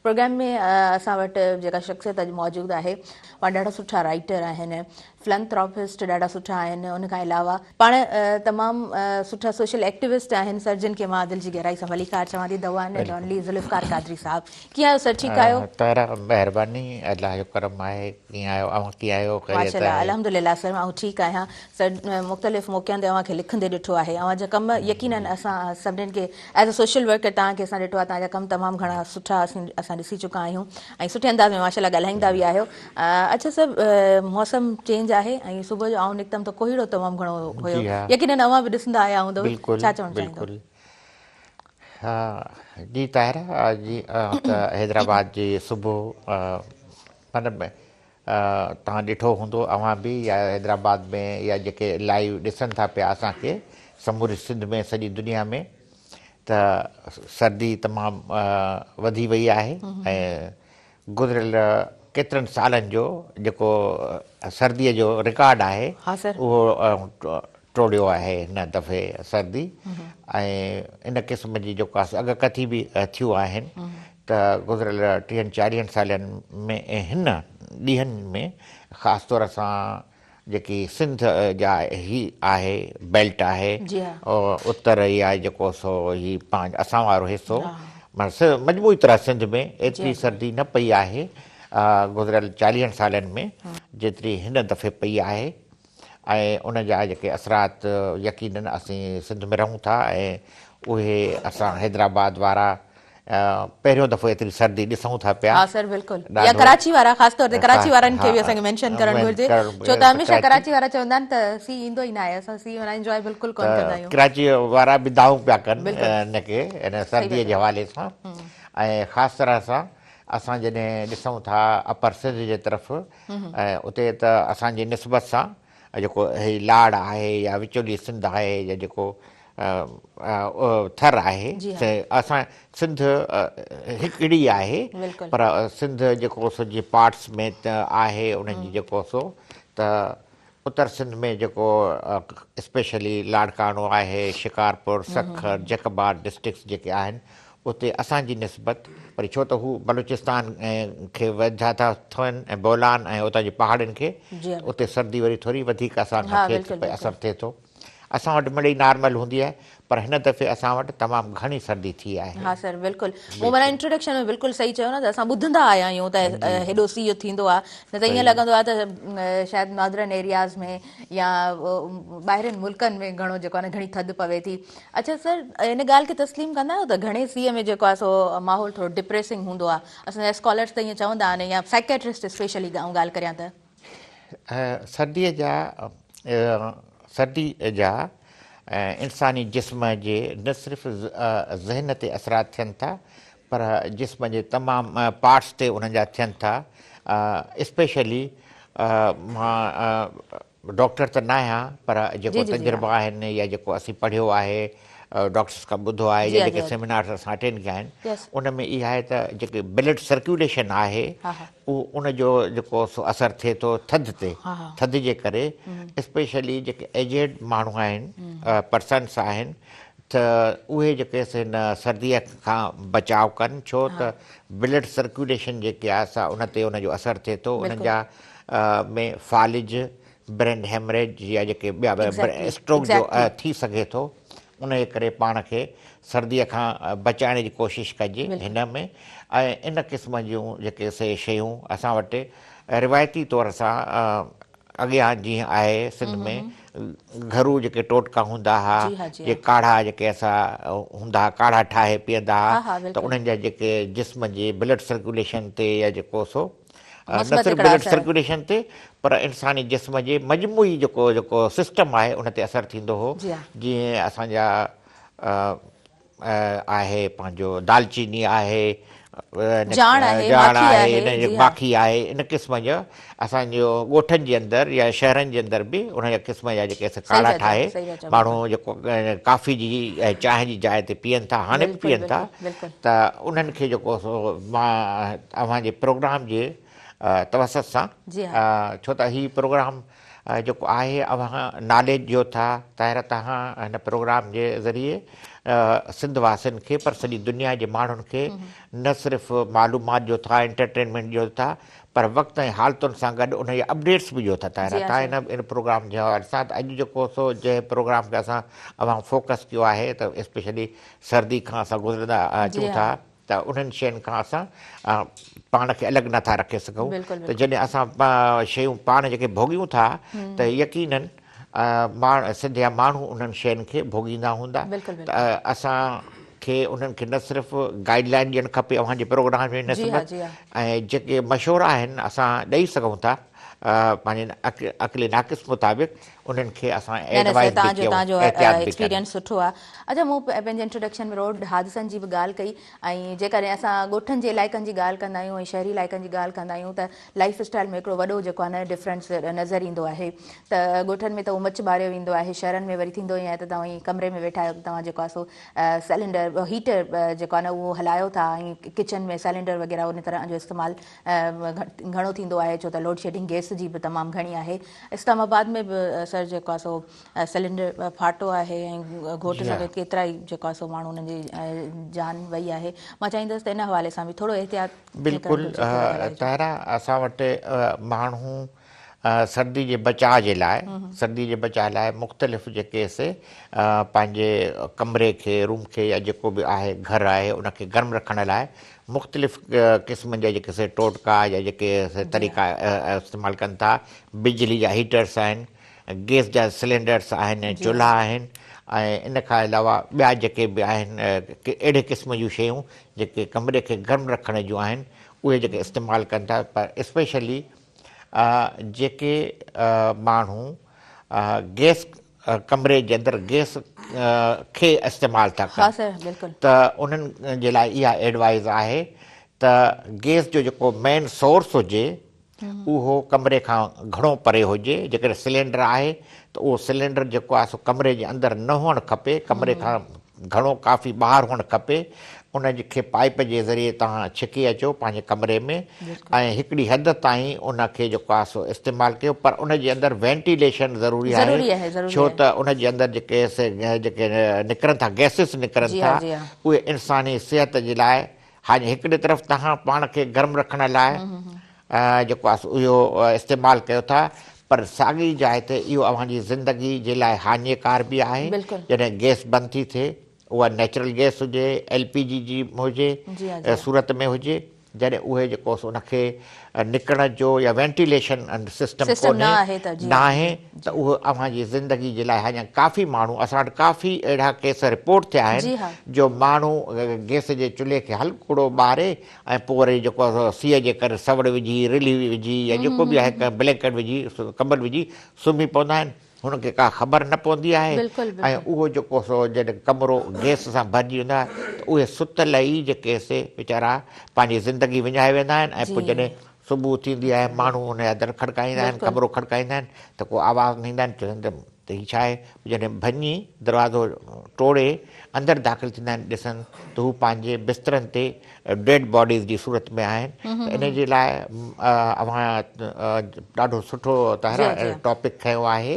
Programme ۾ اسان وٽ جيڪا شخصيت اڄ موجود آهي پاڻ ڏاڍا سٺا رائيٽر آهن، فلنٿراپسٽ ڏاڍا سٺا آهن، ان کان علاوه پاڻ تمام سٺا سوشل ايڪٽيوسٽ آهن سر جن کي مان دل جي گهرائي سان ڀليڪار چوان ٿي the one and only Zulfiqar Qadri صاحب. ڪيئن آهيو سر ٺيڪ آهيو؟ طاهره مهرباني الله جو ڪرم آهي. ڪيئن آهيو اوهان ڪيئن آهيو خيريت ماشاءالله آهي؟ الحمدلله سر آئون ٺيڪ آهيان سر مختلف موقعن تي اوهان کي لکندي ڏٺو آهي اوهان جا ڪم يقينن اسان سڀنين کي ايز ا سوشل ورڪر توهان کي اسان ڏٺو آهي توهان جا ڪم تمام گهڻا سٺا اسين اسان ڏسي چڪا آهيون ۽ سٺي انداز ۾ ماشاءالله ڳالهائيندا به آهيو اڇا سر موسم چينج آهي ۽ صبح جو آئون نڪتم ته ڪوهيڙو تمام گهڻو هيو جي ها يقينن اوهان به ڏسندا آيا هوندؤ بلڪل ڇا چوڻ چاهيندؤ؟ بلڪل ها جي طاهره جي ته حيدرآباد جي صبح مطلب توهان ڏٺو هوندو اوهان به يا حيدرآباد ۾ يا جيڪي لائيو ڏسن ٿا پيا اسان کي سموري سنڌ ۾ سڄي دنيا ۾ ته سردي تمام وڌي وئي آهي ۽ گذريل ڪيترن سالن جو جيڪو سردي جو رڪارڊ آهي اهو ٽوڙيو آهي هن دفعي سردي ۽ ان قسم جي جيڪو آهي اڳڪٿي به ٿيون آهن ته گذريل ٽيهن چاليهن سالن ۾ هن ڏينهن ۾ خاص طور سان جيڪي سنڌ جا هي آهي بيلٽ آهي اتر يا جيڪو سو هي پنهنجو اسان وارو حصو معنيٰ مجموعي طرح سنڌ ۾ ايتري سردي نه پئي آهي گذريل چاليهن سالن ۾ جيتري هن دفعي پئي آهي ۽ ان جا جيڪي اثرات يقينن اسين سنڌ ۾ رهون ٿا ۽ اهي اسان حيدرآباد وارا پهريون دفعو ايتري سردي ڏسون ٿا پيا. ها سر بلڪل يا ڪراچي وارا خاص طور تي ڪراچي وارن کي به اسان کي مينشن ڪرڻ گهرجي ڇو ته هميشه ڪراچي وارا چوندا آهن ته سي ايندو ئي ناهي اسان سي معنيٰ انجواء بلڪل ڪونه ڪندا آهيون. ڪراچي وارا به دانهون پيا ڪن ان کي ان سردي جي حوالي سان ۽ خاص طرح سان اسان جڏهن ڏسون ٿا اپر سنڌ جي طرف ۽ اتي ته اسان جي نسبت سان جيڪو هي لاڙ آهي يا وچولي سنڌ آهي يا جيڪو ٿر آهي اسان سنڌ هڪڙي آهي پر سنڌ جيڪو سو جي پارٽس ۾ آهي انهن جي جيڪو سو ته اتر سنڌ ۾ جيڪو اسپيشلي لاڙڪاڻو آهي شڪارپور سکر جيڪب آباد ڊسٽرڪٽس جيڪي آهن اتي اسان جي نسبت وري ڇو ته هو بلوچستان کي ويجها ٿا ٿين ۽ بولان ۽ اتان جي پهاڙين کي اتي سردي وري ٿوري وڌيڪ اسان کان ٿئي ٿي پئي اثر ٿئي ٿو اسان وٽ مڙئي نارمل هوندي آهي پر هن دفعي اسان وٽ تمام گهڻي سردي ٿي آهي. ها سر بلڪل مون معنيٰ انٽروڊڪشن ۾ بلڪل صحيح چيو نه ته اسان ٻڌندا آيا آهيون ته هيڏو سيء ٿيندو آهي نه ته ائين لڳندو آهي ته شايد نادرن ايرياز ۾ يا ٻاهرين ملڪن ۾ گهڻو جيڪو آهي نه گهڻي ٿڌ پوي ٿي. اڇا سر ان ڳالهه کي تسليم ڪندا آهيو ته گهڻي سيء ۾ جيڪو آهي سو ماحول ٿورو ڊپريسنگ هوندو آهي اسان جا اسڪالرس ته ائين چوندا آهن يا سائيڪيٽرسٽ اسپيشلي آئون ڳالهه ڪريان ته. سرديء جا سردي جا انساني جسم جي نه صرف ذهن تي اثرات ٿين ٿا پر جسم جي تمام پارٽس تي انهن جا ٿين ٿا اسپيشلي مان ڊاڪٽر ته ناهيان پر جيڪو تجربا آهن يا جيڪو اسين پڙهيو آهي ڊاڪٽرس کان ٻڌو آهي يا جيڪي سيمينارس اسان اٽينڊ ڪيا آهن ان ۾ اها آهي ته جيڪي بلڊ سرڪيوليشن آهي اهو ان جو جيڪو سو اثر ٿئي ٿو ٿڌ تي ٿڌ جي ڪري اسپيشلي جيڪي ايجڊ ماڻهو آهن پرسنس آهن ته اهي جيڪي سي هن سردي کان بچاء ڪن ڇو ته بلڊ سرڪيوليشن جيڪي آهي سا ان تي ان جو اثر ٿئي ٿو انهن جا ۾ فالج، برين هيمريج يا جيڪي ٻيا اسٽروڪ جو ٿي سگهي ٿو ان جي ڪري پاڻ کي سردي کان بچائڻ جي ڪوشش ڪجي هن ۾ ۽ ان قسم جون جيڪي سي شيون اسان وٽ روايتي طور سان اڳيان جيئن آهي سنڌ ۾ گهرو جيڪي ٽوٽڪا هوندا ها جي ڪاڙها جيڪي اسان هوندا ها ڪاڙها ٺاهي پيئندا ها ته انهن جا جيڪي جسم جي بلڊ سرڪيوليشن تي يا جيڪو سو نه صرف بلڊ سرڪيوليشن تي پر انساني جسم جي مجموعي جيڪو جيڪو سسٽم آهي ان تي اثر ٿيندو هو جيئن اسان جا آهي پنهنجو دالچيني آهي جاڻ آهي ماکي آهي ان قسم جا اسان جو ڳوٺن جي اندر يا شهرن جي اندر به ان جا قسم جا جيڪي ڪاڙها ٺاهي ماڻهو جيڪو ڪافي جي ۽ چانهه جي جاء تي پيئن ٿا هاڻي به پيئن ٿا ته انهن کي جيڪو سو مان اوهان جي پروگرام جي توسط سان ڇو ته هي پروگرام جيڪو آهي اوهان ناليج ڏيو ٿا طاهره توهان هن پروگرام جي ذريعي سنڌ واسين کي پر سڄي دنيا جي ماڻهن کي نه صرف معلومات ڏيو ٿا انٽرٽينمينٽ ڏيو ٿا پر وقت ۽ حالتن سان گڏ ان جا اپڊيٽس به ڏيو ٿا طاهره تان ان پروگرام جي حوالي سان ته اڄ جيڪو سو جنهن پروگرام کي اسان اوهان فوڪس ڪيو آهي ته اسپيشلي سردي کان اسان گذرندا اچون ٿا ته انهن شين کان اسان پاڻ کي الڳ نٿا رکي سگهون ته جڏهن اسان شيون پاڻ جيڪي ڀوڳيون ٿا ته يقينن سنڌ جا ماڻهو انهن شين کي ڀوڳيندا هوندا ته اسان کي انهن کي نه صرف گائيڊ لائين ڏيڻ کپي اوهان جي پروگرام جي نسبت ۽ جيڪي مشورا آهن اسان ڏئي سگهون ٿا پنهنجي عقل ناقص مطابق انهن کي اسان ايڊوائز به ڪيون احتياط به ڪريون. سٺو آهي. اڇا مون پنهنجي انٽروڊڪشن ۾ روڊ حادثن جي به ڳالهه ڪئي ۽ جيڪڏهن اسان ڳوٺن جي علائقن جي ڳالهه ڪندا آهيون ۽ شهري علائقن جي ڳالهه ڪندا آهيون ته لائيف اسٽائيل ۾ هڪڙو وڏو جيڪو آهي نه ڊفرنس نظر ايندو آهي ته ڳوٺن ۾ ته اهو مچ ٻاريو ويندو آهي شهرن ۾ وري ٿيندو ائين آهي ته توهان ائين ڪمري ۾ ويٺا آهيو ته توهان جيڪو آهي سو سلينڊر هيٽر جيڪو آهي نه اهو هلايو ٿا ۽ ڪچن ۾ سلينڊر وغيره ان طرح جو استعمال گهڻو ٿيندو آهي ڇو ته لوڊ شيڊنگ گيس جي به تمام گهڻي آهي اسلام آباد ۾ به سر جيڪو آهي سو سلينڊر ڦاٽو آهي ۽ گهوٽ سميت ڪيترائي جيڪو آهي سو ماڻهو انهن جي جان وئي آهي مان چاهيندس ته ان حوالي سان به ٿورو احتياط بلڪل طاهره اسان وٽ ماڻهو سردي جي بچاء جي لاء سردي جي بچاء لاء مختلف جيڪي سي پنهنجي ڪمري کي روم کي يا جيڪو به آهي گهر آهي ان کي گرم رکڻ لاء مختلف قسمن جا جيڪي سي ٽوٽڪا يا جيڪي سي طريقا استعمال ڪن ٿا بجلي جا هيٽرس آهن گيس جا سلينڊرس آهن چولها آهن ۽ ان کان علاوه ٻيا جيڪي به آهن اهڙي قسم جون شيون جيڪي ڪمري کي گرم رکڻ جون آهن اهي جيڪي استعمال ڪن ٿا پر اسپيشلي جيڪي ماڻهو گيس ڪمري جي اندر گيس کي استعمال ٿا ڪن ته انهن جي لاء اها ايڊوائز آهي ته گيس جو جيڪو مين سورس هجي اهو ڪمري کان گهڻو پري هجي، جيڪڏهن سلينڊر آهي ته اهو سلينڊر جيڪو آهي سو ڪمري جي اندر نه هئڻ کپي، ڪمري کان گهڻو ڪافي ٻاهر هئڻ کپي، ان کي پائيپ جي ذريعي توهان ڇڪي اچو پنهنجي ڪمري ۾ ۽ هڪڙي حد تائين ان کي جيڪو آهي سو استعمال ڪيو پر ان جي اندر وينٽيليشن ضروري آهي ڇو ته ان جي اندر جيڪي جيڪي نڪرن ٿا گئسز نڪرن ٿا اهي انساني صحت جي لاء هاڻي هڪڙي طرف توهان پاڻ کي گرم رکڻ لاء جيڪو آهي سو اهو استعمال ڪيو ٿا پر ساڳي جاء تي اهو اوهان جي زندگي جي لاء هاڃيڪار به آهي جڏهن گئس بند ٿي ٿئي اها نيچرل گئس هجي ايل پي جي جي هجي صورت ۾ هجي جڏهن اهي جيڪو ان کي نڪرڻ جو يا وينٽيليشن سسٽم ڪونهي ناهي ته اهو اوهان جي زندگي جي لاء هاڃا ڪافي ماڻهو اسان وٽ ڪافي اهڙا ڪيس رپورٽ ٿيا آهن جو ماڻهو گئس جي چلهي کي هلڪڙو ٻاري ۽ پوء وري جيڪو سيء جي ڪري سوڙ وجهي رلي وجهي يا جيڪو به آهي بلينڪٽ وجهي ڪمبل وجهي سمهي پوندا آهن هن کي ڪا خبر نه پوندي آهي ۽ اهو جيڪو سو جڏهن ڪمرو گئس سان ڀرجي ويندو آهي ته اهي ستل ئي جيڪي سي ويچارا پنهنجي زندگي وڃائي ويندا آهن ۽ پوء جڏهن صبح ٿيندي آهي ماڻهو ان جا در کڙڪائيندا آهن ڪمرو کڙڪائيندا آهن ته ڪو آواز نه ايندا آهن چوندا آهن ته هي ڇا آهي جڏهن ڀڃي دروازو ٽوڙي اندر داخل ٿيندا آهن ڏسن ته هو پنهنجي بسترن تي ڊيڊ باڊيز جي صورت ۾ آهن ته ان جي لاء اوهان ڏاڍو سٺو طاهره ٽاپڪ کنيو آهي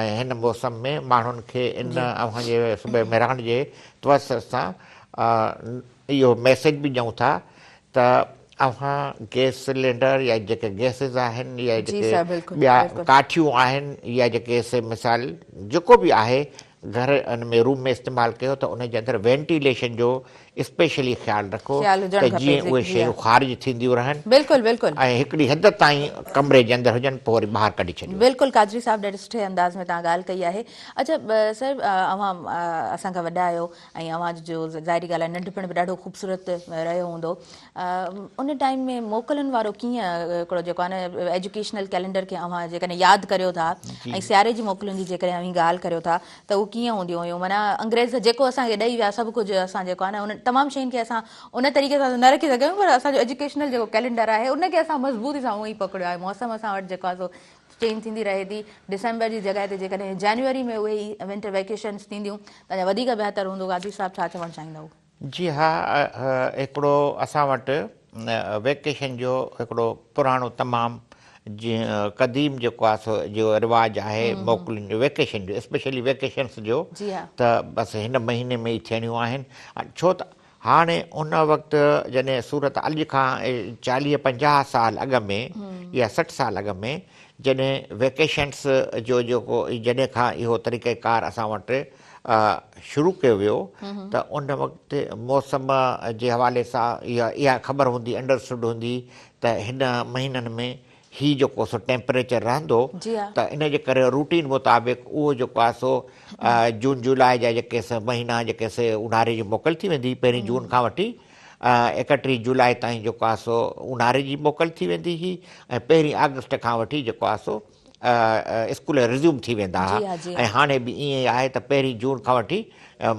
۽ هن موسم ۾ ماڻهن کي ان اوهان جي صبح مهراڻ جي توسط سان اهو ميسيج به ڏيون ٿا ته اوهان گيس سلينڊر يا جيڪي گيسز آهن يا جيڪي ٻيا ڪاٺيون آهن يا جيڪي سي مثال جيڪو به آهي گهر ان ۾ روم ۾ استعمال ڪيو ته ان جي اندر وينٽيليشن جو اسپيشلي خيال رکو ته جيئن اهي شيون خارج ٿينديون رهن بلڪل بلڪل ۽ هڪڙي حد تائين ڪمري جي اندر هجن پوء وري ٻاهر ڪڍي ڇڏيو. بلڪل قادري صاحب ڏاڍي سٺي انداز ۾ توهان ڳالهه ڪئي آهي اڇا سر اوهان اسان کان وڏا آهيو ۽ اوهان جو ظاهري ڳالهه آهي ننڍپڻ به ڏاڍو خوبصورت رهيو هوندو ان ٽائيم ۾ موڪلن وارو ڪيئن هڪڙو جيڪو آهي نه ايجوڪيشنل ڪئلينڊر کي اوهان جيڪڏهن ياد ڪريو ٿا ۽ سياري جي موڪلن جي جيڪڏهن اوهين ڳالهه ڪريو ٿا ته اهو ڪيئن هونديون هيون معنيٰ انگريز جيڪو اسان کي ڏئي ويا سڀ ڪجهه اسان جيڪو آهي نه ان تمام شين کي اسان ان طريقي سان نه رکي سگهيا آهيون پر اسان جو ايجوڪيشنل جيڪو ڪئلينڊر آهي ان کي اسان مضبوطي سان اونئن ئي پڪڙيو آهي موسم اسان وٽ جيڪو آهي سو چينج ٿيندي رهي ٿي ڊسمبر جي جڳهه تي جيڪڏهن جنوري ۾ اهي ئي ونٽر ويڪيشنز ٿينديون ته اڃا وڌيڪ بهتر هوندو قادري صاحب ڇا چوڻ چاهيندؤ؟ جي ها هڪڙو اسان وٽ ويڪيشن جو هڪڙو پراڻو تمام جيئن قديم جيڪو آهي سو جو رواج آهي موڪلن جو ويڪيشن جو اسپيشلي ويڪيشنس جو ته بس هن مهيني ۾ ئي ٿيڻيون آهن ڇو ته هاڻي ان وقت جڏهن صورت اڄ کان چاليهه پنجاهه سال اڳ ۾ يا 60 سال اڳ ۾ جڏهن ويڪيشنس جو جيڪو جڏهن کان اهو طريقه ڪار اسان وٽ شروع ڪيو ويو ته ان وقت موسم جي حوالي سان اها خبر هوندي انڊرسٽوڊ هوندي ته هن مهينن ۾ هي جيڪو سو ٽيمپريچر رهندو ته ان جي ڪري روٽين مطابق اهو جيڪو آهي سو جون جولاء جا جيڪي سي مهينا جيڪي سي اونهاري جي موڪل ٿي ويندي پهرين جون کان وٺي 31 جولاء تائين جيڪو آهي سو اونهاري جي موڪل ٿي ويندي هئي ۽ پهرين آگسٽ کان وٺي جيڪو آهي سو اسڪول ريزيوم ٿي ويندا هئا ۽ هاڻي به ائين ئي آهي ته پهرين جون کان وٺي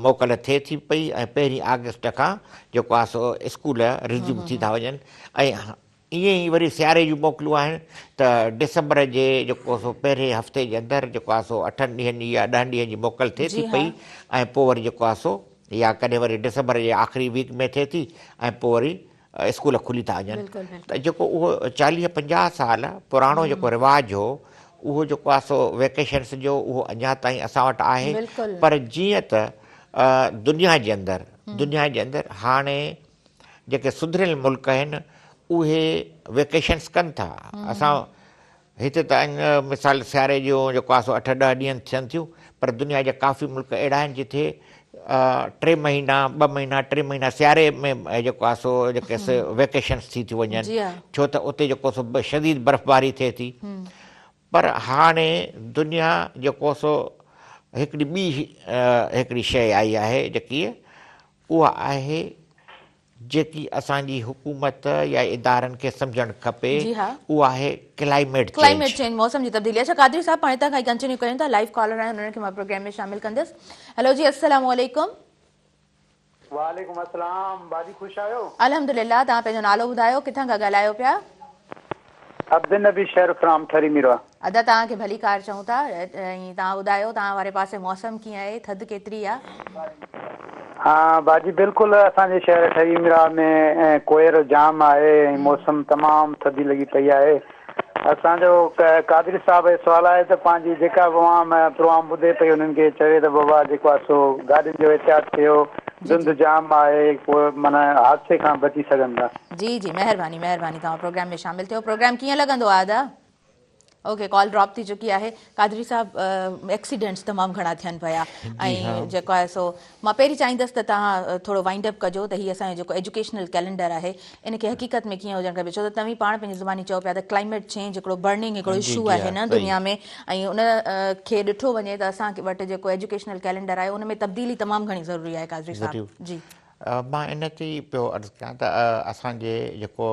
موڪل ٿئي ٿي پئي ۽ پهرين آگسٽ کان جيڪو آهي سو اسڪول ريزيوم ٿي ٿا وڃن ۽ ائين ئي وري سياري جون موڪلون آهن ته ڊسمبر جي جيڪو سو پهرين هفتي جي اندر جيڪو آهي سو اٺن ڏينهن جي يا ڏهن ڏينهن جي موڪل ٿئي ٿي پئي ۽ پوء وري جيڪو آهي سو يا ڪڏهن وري ڊسمبر جي آخري ويڪ ۾ ٿئي ٿي ۽ پوء وري اسڪول کلي ٿا وڃن ته جيڪو اهو چاليهه پنجاهه سال پراڻو جيڪو رواج هو اهو جيڪو آهي سو ويڪيشنس جو اهو اڃا تائين اسان وٽ آهي پر جيئن ته دنيا جي اندر دنيا جي اندر هاڻي جيڪي سڌريل ملڪ آهن اهي ويڪيشنس ڪن ٿا اسان هتي ته اڃ مثال سياري جون جيڪو آهي سو اٺ ڏهه ڏينهن ٿين ٿيون پر دنيا جا ڪافي ملڪ اهڙا آهن جتي ٽي مهينا ٻه مهينا ٽي مهينا سياري ۾ جيڪو آهي سو جيڪي سي ويڪيشنس ٿي ٿيون وڃن ڇو ته اتي جيڪو سو شديد برفباري ٿئي ٿي پر هاڻي دنيا جيڪو سو هڪڙي ٻي هڪڙي شيء آئي آهي جيڪي اها آهي جيڪي اسان جي حڪومت يا ادارن کي سمجهڻ کپي اها آهي ڪلائميٽ چينج. ڪلائميٽ چينج موسم جي تبديلي. اڇا قادري صاحب پاڻ هتان کان ئي ڪنٽينيو ڪريون ٿا لائيو ڪالر آهن انهن کي مان پروگرام ۾ شامل ڪندس. هلو جي السلام عليڪم. وعليڪم السلام باجي خوش آهيو. الحمدلله توهان پنهنجو نالو ٻڌايو ڪٿان کان ڳالهايو پيا. عبدالنبي شهر فرام ٺري ميرواھ. ادا توهان کي ڀليڪار چئون ٿا ۽ توهان ٻڌايو توهان واري پاسي موسم ڪيئن آهي ٿڌ ڪيتري آ. ها باجي بلڪل اسان جي شهر ٺري ميرواھ ۾ ڪوهيڙو جام آهي ۽ موسم تمام ٿڌي لڳي پئي آهي اسان جو قادري صاحب جو سوال آهي ته پنهنجي جيڪا به عوام پروگرام ٻڌي پئي انهن کي چوي ته بابا جيڪو آهي سو گاڏين جو احتياط ڪيو ڌنڌ جام آهي پوء معنيٰ حادثي کان بچي سگهن ٿا. جي جي مهرباني مهرباني توهان پروگرام ۾ شامل ٿيو پروگرام ڪيئن لڳندو آهي ادا. اوڪي ڪال ڊراپ ٿي چڪي آهي قادري صاحب ايڪسيڊنٽس تمام گهڻا ٿين پيا ۽ جيڪو آهي سو مان پهرين چاهيندس ته توهان ٿورو وائنڊ اپ ڪجو ته هي اسان جو جيڪو ايجوڪيشنل ڪيلنڊر آهي ان کي حقيقت ۾ ڪيئن هجڻ کپي ڇو ته توهين پاڻ پنهنجي زباني چئو پيا ته ڪلائميٽ چينج هڪڙو برننگ هڪڙو اشو آهي نه دنيا ۾ ۽ ان کي ڏٺو وڃي ته اسان وٽ جيڪو ايجوڪيشنل ڪيلنڊر آهي ان ۾ تبديلي تمام گهڻي ضروري آهي قادري صاحب جي مان ان تي ئي پيو عرض ڪيان ته اسان جي جيڪو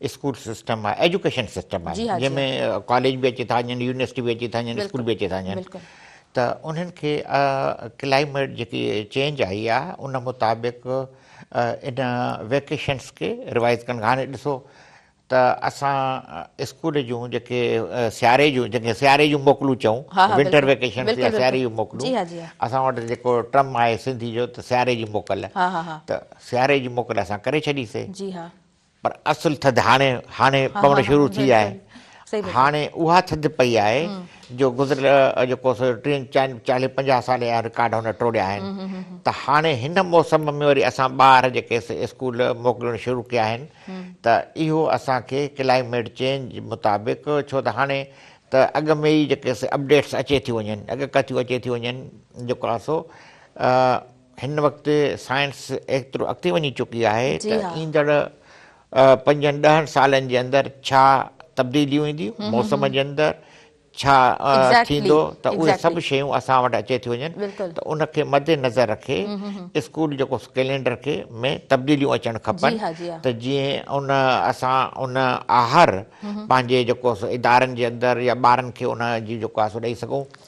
اسڪول سسٽم آهي ايجوڪيشن سسٽم آهي جنهن ۾ ڪاليج به اچي ٿا وڃن يونيورسٽي به اچي ٿا وڃن اسڪول به اچي ٿا وڃن ته انهن کي ڪلائميٽ جيڪي چينج آئي آهي ان مطابق ان ويڪيشنس کي روائز ڪرڻ هاڻي ڏسو ته اسان اسڪول جون جيڪي سياري جون جيڪي سياري جون موڪلون چئون ونٽر ويڪيشن يا سياري جون موڪلون اسان وٽ جيڪو ٽرم آهي سنڌي جو ته سياري جي موڪل ته سياري جي موڪل اسان ڪري ڇڏي سي پر اصل ٿڌ هاڻي هاڻي پوڻ شروع ٿي آهي هاڻي اها ٿڌ پئي آهي جو گذريل جيڪو سو ٽيهن چاليهه 50 سال جا رڪارڊ هن ٽوڙيا آهن ته هاڻي هن موسم ۾ وري اسان ٻار جيڪي اسڪول موڪلڻ شروع ڪيا آهن ته اهو اسان کي ڪلائميٽ چينج مطابق ڇو ته هاڻي ته اڳ ۾ ئي جيڪي سي اپڊيٽس اچي ٿيون وڃن اڳڪٿيون اچي ٿيون وڃن جيڪو آهي سو هن وقت سائنس ايترو اڳتي وڃي چڪي آهي ته ايندڙ پنجن ڏهن سالن جي اندر ڇا تبديليون اينديون موسم جي اندر ڇا ٿيندو ته اهي سڀ شيون اسان وٽ اچي ٿيون وڃن ته ان کي مد نظر رکي اسڪول جيڪو ڪيلينڊر کي ۾ تبديليون اچڻ کپن ته جيئن ان اسان ان آهر پنهنجي جيڪو ادارن جي اندر يا ٻارن کي ان جي جيڪو آهي سو ڏئي سگهون.